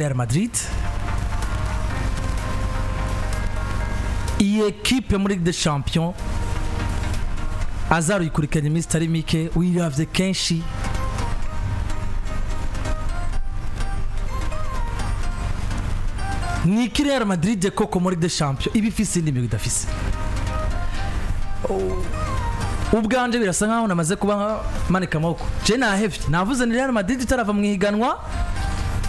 Real Madrid, iyi ekipe muri Ligue des Champions azaruyikurikirana iminsi itari mike, wiravye kenshi. Ni iki Real Madrid koko muri Ligue des Champions iba ifise indi migwi idafise? Ubwanje birasa nkaho namaze kuba manika amaboko, je nahevye, navuze ni Real Madrid itarava mu ihiganwa.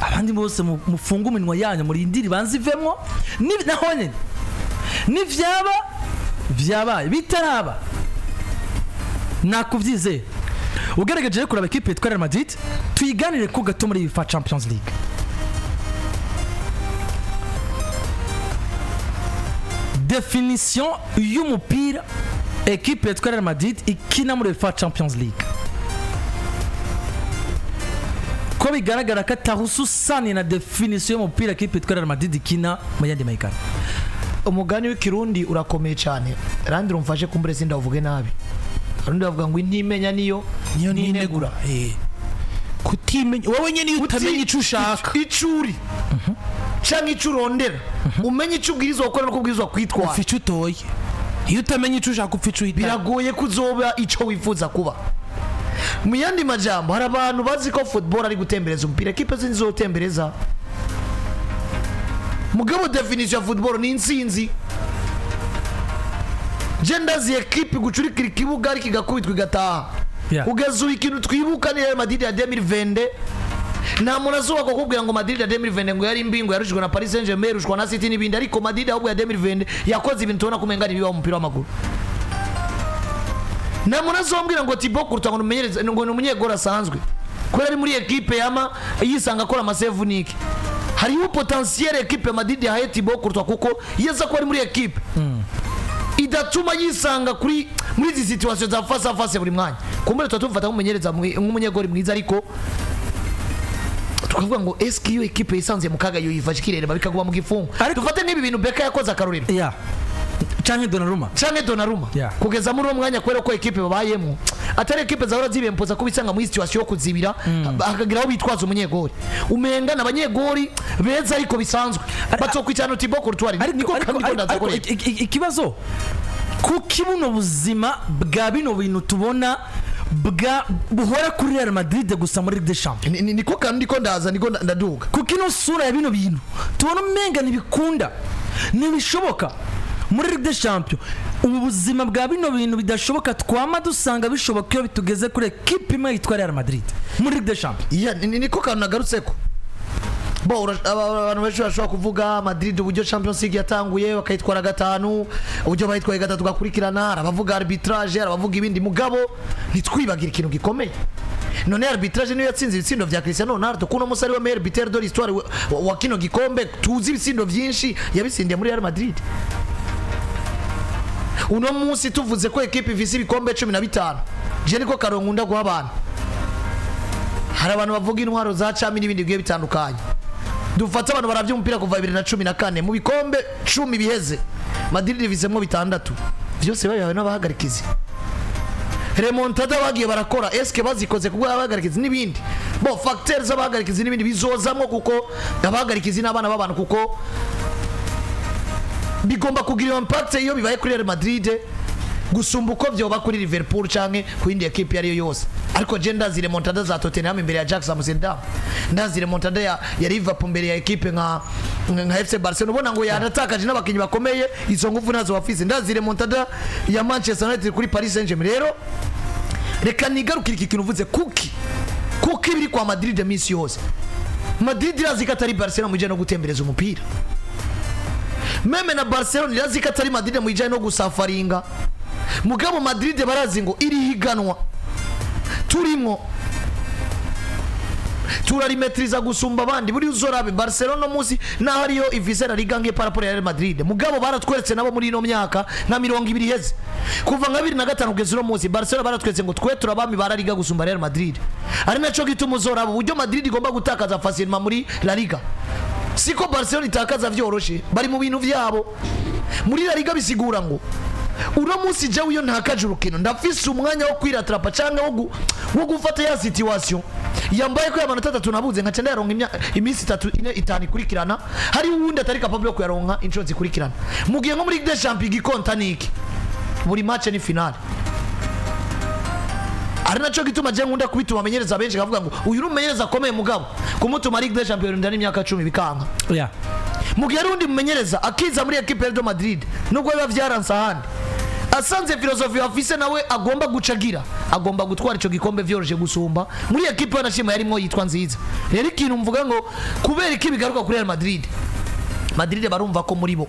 Abandi bose mufunge iminwa yanyu, murindire ibanze ivemwo. Naho nyene nivyaba vyabaye, bitaraba nakuvyizeye. Ugerageje rero kuraba ekipe yitwa Real Madrid, tuyiganire ko gato muri UEFA Champions League. Définition y'umupira ekipe yitwa Real Madrid ikina muri UEFA Champions League, ko bigaragara ko atahususani na définition y'umupira ekipe yitwa Real Madrid ikina mu yandi mahiganwa. Umugani w'ikirundi urakomeye cyane randi, rumfashe kumbure sindawuvuge nabi. Arundi bavuga ngo intimenya niyo niyo ninegura. Kutimenya wowe nyene, iyo utamenya ico ushaka, ico uri canke ico urondera, umenye ico ubwirizwa gukora nuko ubwirizwa kwitwara. Upfa ico utoye. Iyo utamenya ico ushaka, upfa ico uhitamo. Biragoye ko uzoba ico wifuza kuba. Mu yandi majambo, hari abantu bazi ko football ari gutembereza umupira. Ekipe zinzotembereza, mugabo définition ya football ni intsinzi. Je ndazi ekipe gucurikira ikibuga ariko igakubitwa igataha. Kugeza ubu ikintu twibuka ni Real Madrid ya 2020. Nta muntu azuba kukubwira ngo Madrid ya 2020 ngo yari mbi, ngo yarushijwe na Paris Saint-Germain, yarushwa na City n'ibindi, ariko Madrid ahubwo ya 2020 yakoze ibintu tubona kumenga n'ibibaho mu mupira w'amaguru. Nta muntu azombwira ngo Thibaut Courtois ngo numenyereze, ngo ni umunyegoro asanzwe kubera ari muri ekipe yama yisanga akora ama save niki. Hariho potentiel ekipe ya Madrid yahaye Thibaut Courtois, kuko iyo aza kuba ari muri ekipe idatuma yisanga kuri muri izi situation za face à face buri mwanya, kumbure tuba tumufata nk'umunyegori mwiza, ariko tukavuga ngo eske iyo ekipe yisanze mu kaga yoyifashe ikirerema bikaguma mu gifungo? Dufate nk'ibi bintu Beka yakoze, akarorero. Yeah, canke Donnarumma. Canke Donnarumma. Kugeza muri uwo mwanya, kubera ko ekipe babayemo atari ekipe zahora zibempoza kuba isanga muri situation yo kuzibira, hakagira aho bitwaza umunyegori, umenga ni abanyegori beza ariko bisanzwe batokwicarana Thibaut Courtois niko kandi ko ndaza ariko kureba. Ikibazo, kuki buno buzima bwa bino bintu tubona bwa buhora kuri Real Madrid gusa muri Ligue des Champions? Niko kandi ko ndaza, niko ndaduga. Kuko ino sura ya bino bintu tubona umenga ntibikunda, ntibishoboka muri Ligue des Champions, ubu buzima bwa bino bintu bidashoboka twama dusanga bishoboka iyo bitugeze kuri ekipe imwe yitwa Real Madrid muri Ligue des Champions? Iya, niko kantu nagarutseko. Bo abantu benshi bashobora kuvuga Madrid, uburyo Champions League yatanguye bakayitwara gatanu, uburyo bayitwaye gatatu gakurikirana. Hari abavuga arbitrage, hari abavuga ibindi, mugabo ntitwibagire ikintu gikomeye. None arbitrage niyo yatsinze ibitsindo vya Cristiano Ronaldo, kuno musi ari we meilleur buteur de l'histoire wa kino gikombe tuzi? Ibitsindo vyinshi yabitsindiye muri Real Madrid. Uno munsi tuvuze ko ekipe ifise ibikombe 15, je niko karongo nkunda guha abantu. Hari abantu bavuga intwaro za cami n'ibindi bigiye bitandukanye. Dufate abantu baravye umupira kuva 2014, mu bikombe 10 biheze Madrid ivisemwo bitandatu, vyose babihawe n'abahagarikizi. Remontada bagiye barakora, eske bazikoze kubwo abahagarikizi n'ibindi? Bo facteur z'abahagarikizi n'ibindi bizozamwo, kuko abahagarikizi n'abana b'abantu, kuko bigomba kugira impact iyo bibaye kuri Real Madrid gusumba uko vyoba kuri Liverpool canke ku yindi ekipe ariyo yose. Ariko je ndazi remontada za Tottenham imbere ya Ajax Amsterdam, ndazi remontada ya Liverpool imbere ya ekipe nka FC Barcelona, ubona ngo yanatakaje n'abakinyi bakomeye, izo nguvu nazo bafise. Ndazi remontada ya Manchester United kuri Paris Saint-Germain. Rero reka nigarukire iki kintu uvuze: kuki biri kwa Madrid misi yose? Madrid irazi ko atari Barcelona mu bijanye no gutembereza umupira, même na Barcelona irazi ko atari Madrid mu bijanye no gusafaringa, mugabo Madrid barazi ngo iri higanwa turimwo turarimetriza gusumba abandi. Buri uzorabe Barcelona munsi naho ariyo ifise La Liga nke par rapport ya Real Madrid, mugabo baratweretse nabo muri ino myaka nka 20 iheze, kuva nka 2005 kugeza uno munsi, Barcelona baratweretse ngo twe turabami ba La Liga gusumba Real Madrid. Ari naco gituma uzoraba uburyo Madrid igomba gutakaza facilement muri La Liga, siko Barcelona itakaza vyoroshe. Bari mu bintu vyabo muri La Liga. Bisigura ngo uno munsi jewe iyo ntakaje urukino, ndafise umwanya wo kwiratrapa cyangwa wo gufata ya situation. Yambaye ko yamanota 3 nabuze nkaca ndayaronka iminsi 3, 4, 5 ikurikirana, hari uwundi atari capable yo kuyaronka inshuro zikurikirana. Mu gihe nko muri Ligue des Champions igikonta niki, buri match ni finale. Ari naco gituma je nkunda kubituma amenyereza benshi kavuga ngo uyu ni umumenyereza akomeye, mugabo kumutuma Ligue des Champions ndani imyaka 10 bikanka. Mu gihe hari undi mumenyereza akiza muri equipe ya Real Madrid, nubwo biba vyaranse ahandi, asanze philosophie afise nawe agomba gucagira, agomba gutwara ico gikombe vyoroshe gusumba muri equipe yanashima yarimwo yitwa nziza. Rero ikintu mvuga ngo kubera iki bigaruka kuri Real Madrid, Madrid barumva ko muri bo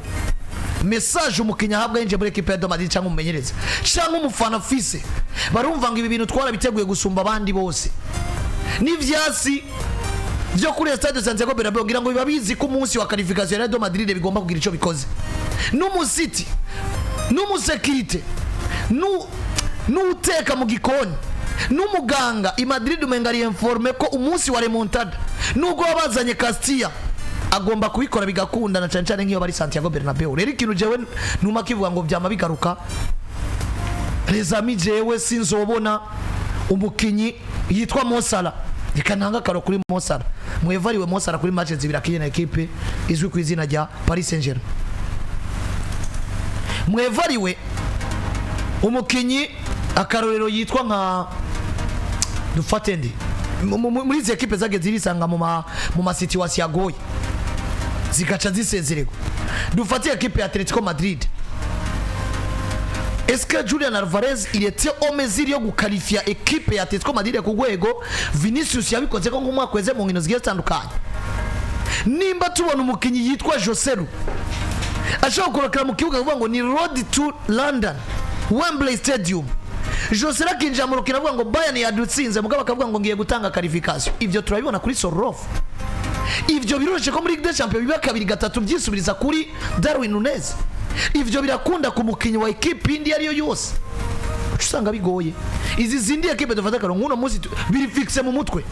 message umukinnyi ahabwa yinjiye muri equipe ya Real Madrid cyangwa umumenyereza cyangwa umufana afise, barumva ngo ibi bintu twarabiteguye gusumba abandi bose. N'ivyasi vyo kuri Stade Santiago Bernabeu ngira ngo biba bizi ko umunsi wa qualification ya Real Madrid bigomba kugira ico bikoze, n'umusiti, n'umusekirite, n'uteka mu gikoni, n'umuganga i Madrid umenga ari informé ko umunsi wa remontada, nubwo wabazanye Castilla, agomba kubikora bigakunda, na cyane cyane nk'iyo bari Santiago Bernabeu. Rero ikintu jewe numa kivuga ngo byama bigaruka, les amis, jewe sinzobona umukinyi yitwa Mo Salah. Reka ntanga akaro kuri Mo Salah. Mwevariwe Mo Salah kuri match zibiri akinye na equipe izwi ku izina rya Paris Saint-Germain. Mwevariwe umukinyi akarorero yitwa nka dufate ndi muri izi ekipe zagiye zirisanga mu ma situation agoye zigaca zisezererwa. Dufate ekipe ya Atletico Madrid. Est-ce que Julian Alvarez, il était en mesure yo gukalifia ekipe ya Atletico Madrid ku rwego Vinicius yabikoze ko nk'umwaka weze mu nkino zigiye zitandukanye? Nimba tubona umukinyi yitwa Joselu ashobora kurakara mu kibuga avuga ngo ni road to London, Wembley Stadium, Joselu akinjira mu rukino avuga ngo Bayern yadutsinze, mugabo akavuga ngo ngiye gutanga qualification, ivyo turabibona kuri Sorloth. Ivyo biroroshye ko muri Ligue des Champions biba kabiri, gatatu byisubiriza kuri Darwin Nunez. Ivyo birakunda ku mukinyi wa ekipe indi ariyo yose, uca usanga bigoye izi zindi ekipe. Dufata karo nk'uno munsi biri fixe mu mutwe.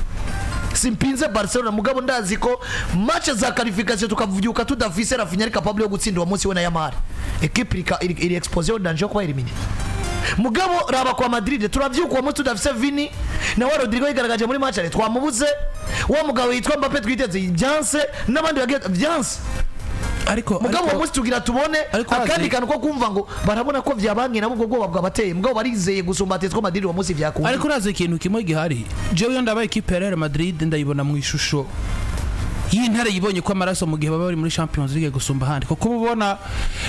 Simpinze Barcelona, mugabo ndazi ko match za qualification tukavyuka tudafise Raphinha ari capable yo gutsinda uwo munsi we na Yamal, ekipe iri exposée au danger yo kuba éliminé. Mugabo raba kwa Madrid, turavyuka uwo munsi tudafise Vini, nawe Rodrigo yigaragaje muri match ari twamubuze, wa mugabo yitwa Mbappe twiteze byanse, n'abandi bagiye byanse. Ariko Mugabo uwo munsi tugira tubone ariko akandi kantu ko kumva ngo barabona ko vyabangiye nabo, ubwo bwoba bwabateye, mugabo barizeye gusumba Atletico Madrid uwo munsi vyakunda. Ariko urazi ikintu kimwe gihari? Jewe iyo ndabaye ekipe ya Real Madrid, ndayibona mu ishusho y'intare yibonye ko amaraso mu gihe baba bari muri Champions League gusumba ahandi, kuko uba ubona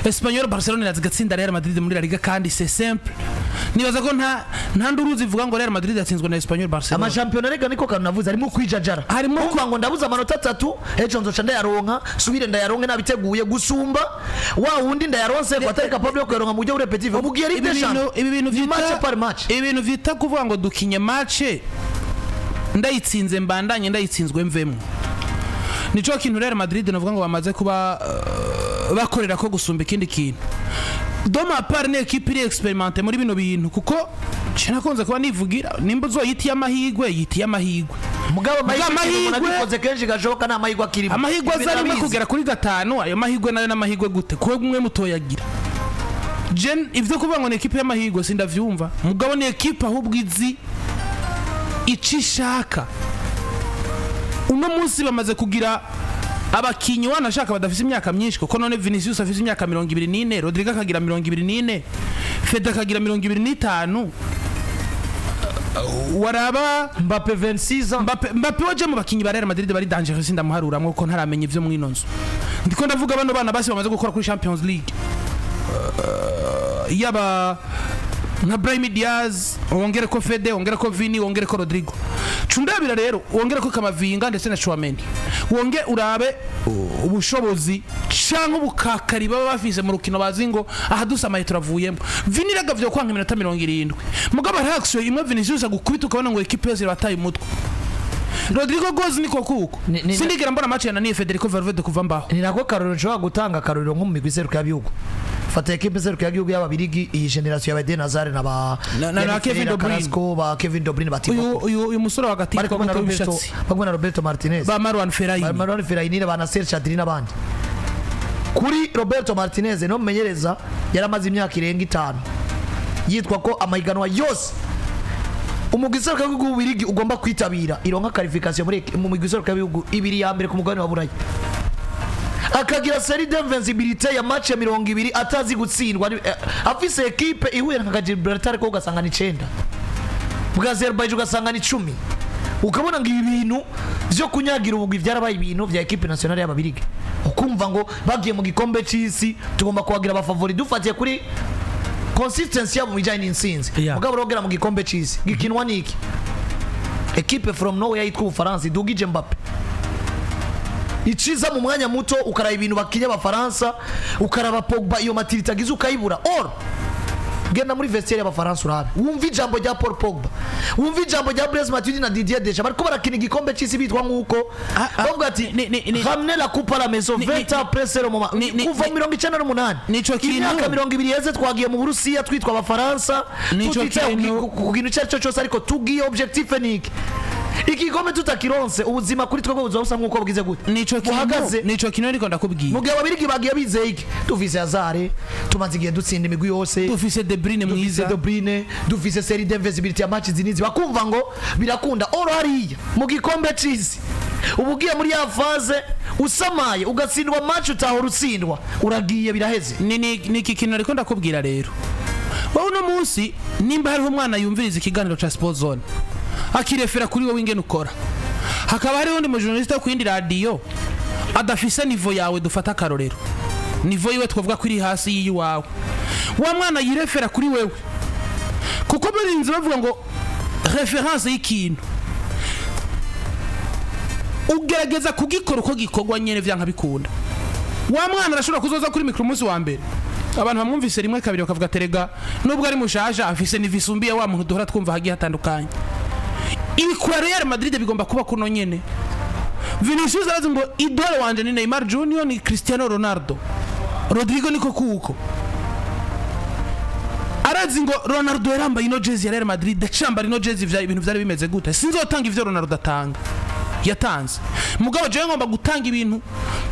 Espanyol Barcelona iraza igatsinda Real Madrid muri La Liga, kandi c'est simple. Nibaza ko nta nduru zivuga ngo Real Madrid yatsinzwe na Espanyol Barcelona. Amashampiyona rega niko kantu navuze, harimo kwijajara, Harimo kumva ngo ndabuze amanota 3, ejo nzoca ndayaronka, subire ndayaronke nabiteguye, gusumba wa wundi ndayaronse ko atari capable yo kuyaronka mu buryo répétitif mu gihe Ligue Ibi des bintu Champions ibi bintu ni match vyita par match. Ibi bintu vyita kuvuga ngo dukinye match, ndayitsinze mbandanye, ndayitsinzwe mvemwo, nico kintu Real Madrid navuga ngo bamaze kuba bakorera ko gusumba ikindi kintu. De ma part, ni ekipe iri expérimentée muri bino bintu, kuko je nakunze kuba nivugira nimba uzoyitiye amahigwe, yitiye amahigwe. Mugabo amahirwe amahirwe- umuntu abikoze kenshi gashoboka, nta mahirwe akirimo. Amahirwe Ibi aza rimwe ndabizi. kugera kuri gatanu. Ayo mahirwe nayo n'amahirwe gute kuba mwe mutoyagira? Je ivyo kuvuga ngo ni ekipe y'amahirwe sindavyumva, mugabo ni ekipe ahubwo izi ico ishaka. Uno munsi bamaze kugira abakinyi wanashaka badafise imyaka myinshi, kuko none Vinicius afise imyaka 24, Rodrigo akagira 24, Fede akagira 25, waraba Mbappe 26 ans. Mbappe waje mu bakinyi ba Real Madrid bari dangereux, sindamuharuramwo ko ntaramenya ivyo mwino nzu. Ndiko ndavuga bano bana basi bamaze gukora kuri Champions League, yaba nka Brahim Diaz, wongere ko Fede, wongere ko Vini, wongere ko Rodrigo, cundabira rero wongere ko Kamavinga ndetse na Tchouameni, wonge urabe ubushobozi canke ubukakari baba bafise mu rukino, bazi ngo aha dusamaye turavuyemo. Vini rega vyo kwanka iminota 70, mugabo hari action imwe Vinicius agukubita ukabona ngo ekipe yose irabataye umutwe. Rodrigo Goes niko kuko sindigera mbona match yananiye Federico Valverde kuva mbaho. Ni nako karorero nshobora gutanga, akarorero nko mu migwi iserukirabihugu. Fata ekipe iserukirabihugu y'Ababirigi, iyi génération ya Eden Hazard na ba Na Yannick Kevin Ferreira De Bruyne. Carrasco, ba Kevin De Bruyne, ba Thibaut Uyu musore wa hagati bari kumwe na yitwa Roberto w'ibishatsi. Bari kumwe na Roberto Martinez, ba Marwan Fellaini. ba Marwan Fellaini, ba Nasser Chadli n'abandi. Kuri Roberto Martinez no mumenyereza yaramaze imyaka irenga 5 yitwa ko amahiganwa yose Umugwi w'igihugu w'Ububirigi ugomba kwitabira ironka qualification muri mu mugwi w'ibihugu ibiri ya mbere ku mugabane wa Buraya, akagira série d'invincibilité ya match ya 20 atazi gutsindwa, afise équipe ihuye nka Gibraltar ko ugasanga ni 9, bwa Azerbaijan ugasanga ni 10, ukabona ngo ibi bintu vyo kunyagira ubugwi vyarabaye ibintu vya équipe nationale y'Ababirigi. Ukumva ngo bagiye mu gikombe c'isi, tugomba kubagira aba favoris dufatiye kuri consistency yabo mu bijyanye n'intsinzi. Mugabo rogera mu gikombe c'isi gikinwa n'iki équipe from nowhere yitwa Ubufaransa, idugije Mbappe, iciza mu mwanya muto, ukaraba ibintu bakinya Abafaransa, ukaraba Pogba iyo maturité agize ukayibura. Or genda muri vestiaire y'Abafaransa urabe, wumva ijambo rya Paul Pogba, wumva ijambo rya Blaise Matuidi na Didier Deschamps, bariko barakina igikombe c'isi bitwa nk'uko bavuga ati "Ramener la coupe à la maison 20 ans après, c'est le moment." Kuva 98, Nico kintu- imyaka 20 iheze, twagiye mu Burusiya twitwa Abafaransa, Nico tutitaye kintu- ku kintu icyo ari cyo cyose, ariko tugiye, objectif ni iki? Igikombe tutakironse, ubuzima kuri twebwe buzaba busa nk'uko bwize gute? Nico kintu. Buhagaze. Nico kintu ariko ndakubwiye. Mu gihe Ababirigi bagiye bizeye iki? Dufise Hazard, tumaze igihe dutsinda imigwi yose, dufise De Bruyne dufise mwiza. De Bruyne, dufise série d'invincibilité ya match zinizi, bakumva ngo birakunda. Or hariya mu gikombe c'isi uba ugiye muri ya phase usamaye ugatsindwa match utahora utsindwa, uragiye, biraheze. Ni iki kintu ariko ndakubwira rero. Wowe uno munsi, nimba hariho umwana yumviriza ikiganiro ca Sport Zone akirefera kuri wowe ingene ukora, hakaba hariho undi mujournaliste wo ku yindi radiyo adafise niveau yawe, dufata akarorero niveau yiwe twavuga ko iri hasi y'iyiwawe, wa mwana yirefera kuri wewe, kuko barinze bavuga ngo référence y'ikintu ugerageza kugikora uko gikorwa nyene vyanka bikunda. Wa mwana arashobora kuzoza kuri micro umunsi wa mbere, abantu bamwumvise rimwe kabiri bakavuga terega nubwo ari mushasha afise niveau isumbiye wa muntu duhora twumva hagiye hatandukanye. Ibi kwa Real Madrid bigomba kuba kuno nyene. Vinicius arazi ngo idole wanje ni Neymar Junior, ni Cristiano Ronaldo. Rodrigo niko kuko arazi ngo Ronaldo yarambaye ino jezi ya Real Madrid, acambara ino jezi vya ibintu vyari bimeze gute? Sinzotanga ivyo Ronaldo atanga yatanze, mugabo jewe ngomba gutanga ibintu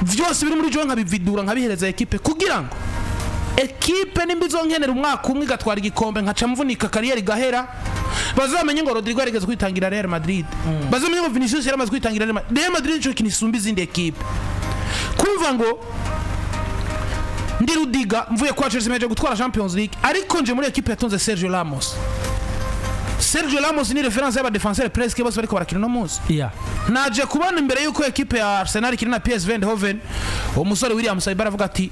vyose biri muri jewe, nkabividura, nkabihereza équipe, kugira ngo équipe nimba izonkenera umwaka umwe igatwara igikombe, nkaca mvunika carrière igahera, bazamenye ngo Rodrigo yarigeze kwitangira Real Madrid, bazamenye ngo Vinicius yaramaze kwitangira Real Madrid. Real Madrid nico kintu isumba izindi équipe. Kumva ngo ndi Rudiga, mvuye kwa Chelsea, meje gutwara Champions League, ariko nje muri équipe yatonze Sergio Ramos. Sergio Ramos ni référence y'aba défenseur presque bose bariko barakina no munsi. Naje kubona imbere yuko équipe ya Arsenal ikina na PSV Eindhoven, uwo musore William Saliba aravuga ati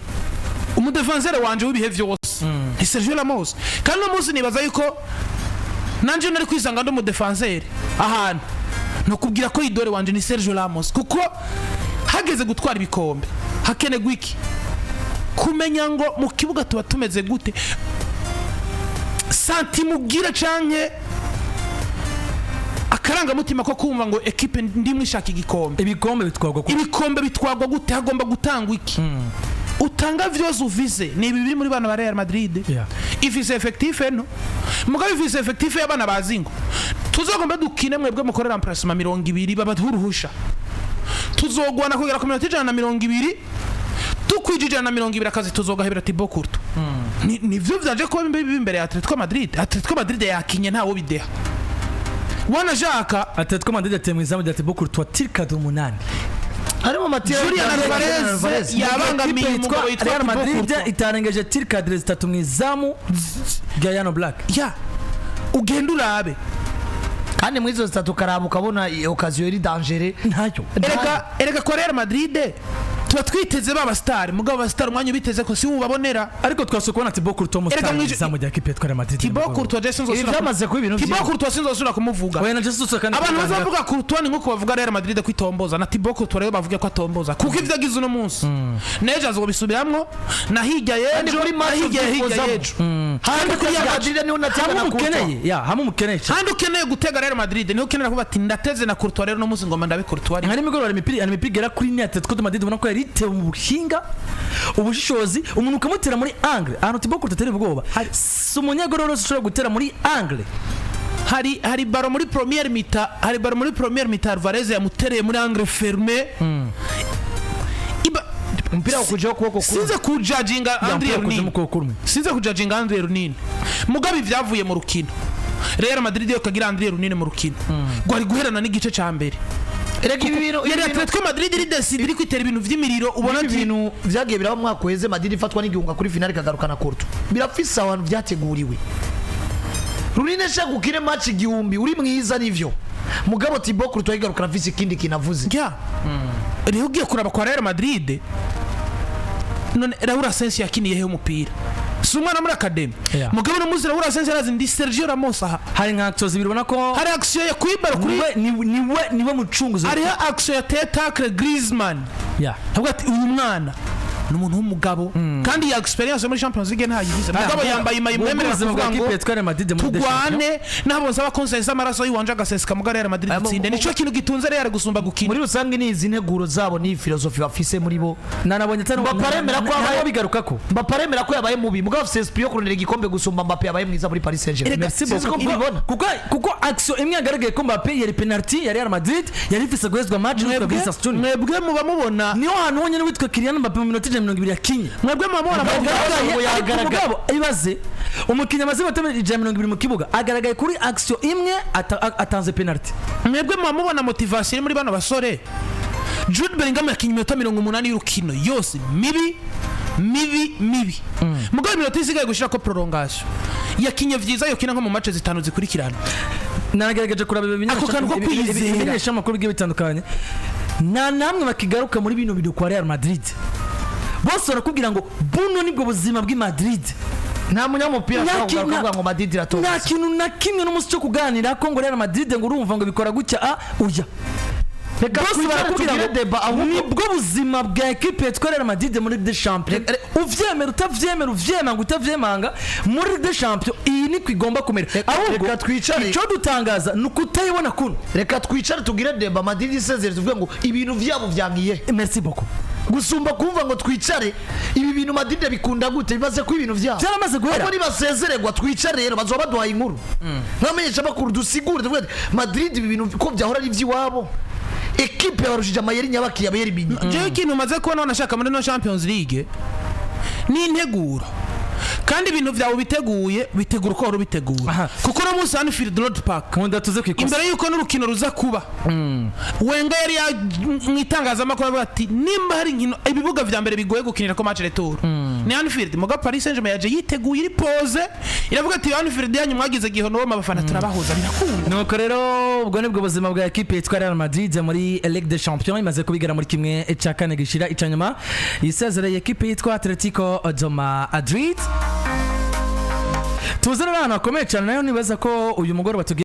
umu défenseur wanje w'ibihe vyose ni Sergio Ramos. Kandi no munsi nibaza yuko nanje nari kwisanga ndi umu défenseur ahantu, nokubwira ko idole wanje ni Sergio Ramos, kuko hageze gutwara ibikombe hakenerwa iki? Kumenya ngo mu kibuga tuba tumeze gute, sentiment ugira canke akarangamutima ko kumva ngo équipe ndimwe ishaka igikombe. Ibikombe bitwarwa ku Ibikombe bitwarwa gute? Hagomba gutangwa iki? Utanga vyose ufise. Ni ibi biri muri bana ba Real Madrid. Ifise effectif nto, mugabo ifise effectif y'abana bazi ngo tuzagomba dukine, mwebwe mukorera remplacement 20 babaduha uruhusha, tuzogwana kugera ku minota 120, tukwije 120 akazi tuzogahebera Thibaut Courtois. Nivyo vyaje kuba bibi imbere ya Atletico Madrid. Atletico Madrid yakinye ntawo bideha wanashaka. Atletico Madrid yateye mu izamu rya Thibaut Courtois tir cadré 8. Harimo Mathieu Julian Alvarez yabangamiye Ikipe yitwa umugabo witwa Real Thibaut Madrid Courtois. itarengeje tir cadré 3 mu izamu rya Jan Oblak. Ya ugenda urabe. Kandi muri izo zitatu karaba ukabona occasion iri dangereux. Ntayo. Erega kwa Real Madrid tuba twiteze ba star, mugabo ba star umwanya ubiteze ko si ubabonera. Ariko twasuye kubona Thibaut Courtois mu Erega star mu izamu rya kipe yitwa Real Madrid. Thibaut Courtois je Ibi byamaze kuba ibintu Thibaut byinshi. Courtois sinzosubira kumuvuga. Oya, na Jesus kandi Abantu bazavuga Courtois ni nkuko bavuga Real Madrid kwitomboza, na Thibaut Courtois rero bavuga ko atomboza, kuko ivyo agize uno munsi nejo azobisubiramwo na hirya Kandi y'ejo kuri na match hirya hirya ubyifuzamo. y'ejo. Kandi kuri Real Madrid niho unatega Hamwe na Courtois. umukeneye, ya hamwe umukeneye cyane. Kandi ukeneye gutega Real Madrid niho ukenera kuvuga ati ndateze na Courtois rero no munsi ngoma ndabe Courtois. Nka nimugoroba hari imipira igera kuri ine Atletico de Madrid ubona ko yari itewe mu buhinga, ubushishozi, umuntu ukamutera muri angle ahantu Thibaut Courtois atera ubwoba. Si umunyagororo wese ushobora gutera muri angle. Hari ballon muri première mi-temps, hari ballon muri première mi-temps Alvarez yamutereye muri angle fermé. Iba Umupira ukujeho ukuboko kumwe. Sinze kujajinga Andriy Yampira Lunin. mu kuboko kumwe. Sinze kujajinga Andriy Lunin, mugabo ibyavuye mu rukino Real Madrid yo kagira Andriy Lunin mu rukino rwari guherana n'igice ca mbere. Erega ibi bintu, Yari Atletico Madrid iri décidée, iri kwitera ibintu vy'imiriro, ubona ibi ati bintu vyagiye biraba mu mwaka uheze, Madrid ifatwa n'igihunga kuri finale ikagarukana Courtois, birafise ahantu vyateguriwe. Lunin shaka ukine match 1000 uri mwiza nivyo, mugabo Thibaut Courtois igarukana afise ikindi kintu avuze. Ya, rero ugiye kuraba kwa Real Madrid none, Raul Asensio yakiniye he umupira? Si umwana muri academy? Mugabo no muzi Raul Asensio arazi ndi Sergio Ramos aha. Hari nka action zibiri ubona ko Hari action ya kwibara kuri niwe mucunguzi. Hariho action ya tackle Griezmann, avuga ati uyu mwana ni umuntu w'umugabo, kandi ya experience yo muri Champions League ntayigize, mugabo yambaye imayi imwemerera ubuzima bwa kuvuga ngo kipe yitwa Real Madrid muri des Champions. Tugwane nabo nsaba konsensa amaraso yiwanje agaseseka muga Real Madrid itsinde. Nico kintu gitunze Real gusumba gukina. Muri rusange ni izi nteguro zabo, ni filozofi bafise muri bo. Nanabonye atari Mbappe aremera ko ntawe bigaruka ko Mbappe aremera ko yabaye mubi, mugabo afise esprit yo kurondera igikombe gusumba Mbappe yabaye mwiza muri Paris Saint-Germain. Merci Sinzi ko beaucoup. mubibona. Kuko action imwe yagaragaye ko Mbappe yari penalty ya Real Madrid yari ifise guhezwa match n'uwitwa Vinicius Junior. Mwebwe muba mubona Niho hantu honyine witwa Kylian Mbappe mu minota 120 yakinye Mwebwe muba mubona yagaragaye. Ngo Ariko yagaragaye. mugabo ibaze umukinnyi amaze iminota 120 mu kibuga agaragaye kuri action imwe atanze penalty. Mwebwe muba mubona motivation iri muri bano basore. Jude Bellingham yakinye iminota 80 y'urukino yose mibi mibi mibi, mugabo iminota isigaye gushira ko prolongation yakinye vyiza, yokina nko mu match zitanu zikurikirana. Nagerageje kuraba Ako kantu ko kwiyizera. Ibimenyesha amakuru bigiye bitandukanye, nta namwe bakigaruka muri bino bintu kwa Real Madrid. Bose barakubwira ngo buno nibwo buzima bw'i Madrid. Nta munyamupira Nta ashobora kugaruka avuga ngo Madrid nta iratoza. kintu na kimwe n'umunsi cyo kuganira ko ngo Real Madrid ngo urumva ngo bikora gutya, a oya. Reka Bose twicare barakubwira tugire ngo débat ahubwo. Nibwo buzima bwa ekipe yitwa Real Madrid muri Ligue des Champions. Uvyemera utavyemera, uvyemanga utavyemanga, muri Ligue des Champions iyi niko igomba kumera. Ahubwo Reka twicare. icyo dutangaza ni ukutayibona kuno. Reka twicare tugire débat Madrid isezere, tuvuge ngo ibintu vyabo vyangiye Merci beaucoup. gusumba kumva ngo twicare ibi bintu Madrid bikunda gute, bimaze ko ibintu vyabo Byaramaze guhera. Ahubwo nibasezererwa twicare rero, bazoba baduhaye inkuru nk'amenyesha makuru, dusigure tuvuge ati Madrid ibi bintu ko byahora ari ivy'iwabo, ekipe yabarushije amayeri nyabaki yabayeri binyi. Jewe ikintu umaze kubona wanashaka muri no Champions League ni integuro, kandi ibintu byawe ubiteguye, bitegura uko wari ubitegura, kuko uno munsi Anfield Road Park, Nkunda tuze ku ikosa. Imbere y'uko n'urukino ruza kuba, Wenger yari mu itangazamakuru avuga ati nimba hari inkino, ibibuga vya mbere bigoye gukinira ko match retour ni Anfield. Muga Paris Saint-Germain yaje yiteguye, iri posée, iravuga ati Anfield yanyu mwagize gihono abafana turabahoza, birakunda. Nuko rero ubwo nibwo buzima bwa ekipe yitwa Real Madrid muri Ligue des Champions, imaze kubigera muri kimwe cya kane gishira ica nyuma, isezereye ekipe yitwa Atletico de Madrid. Tuze rero ahantu hakomeye cyane nayo nibaza ko uyu mugoroba tugiye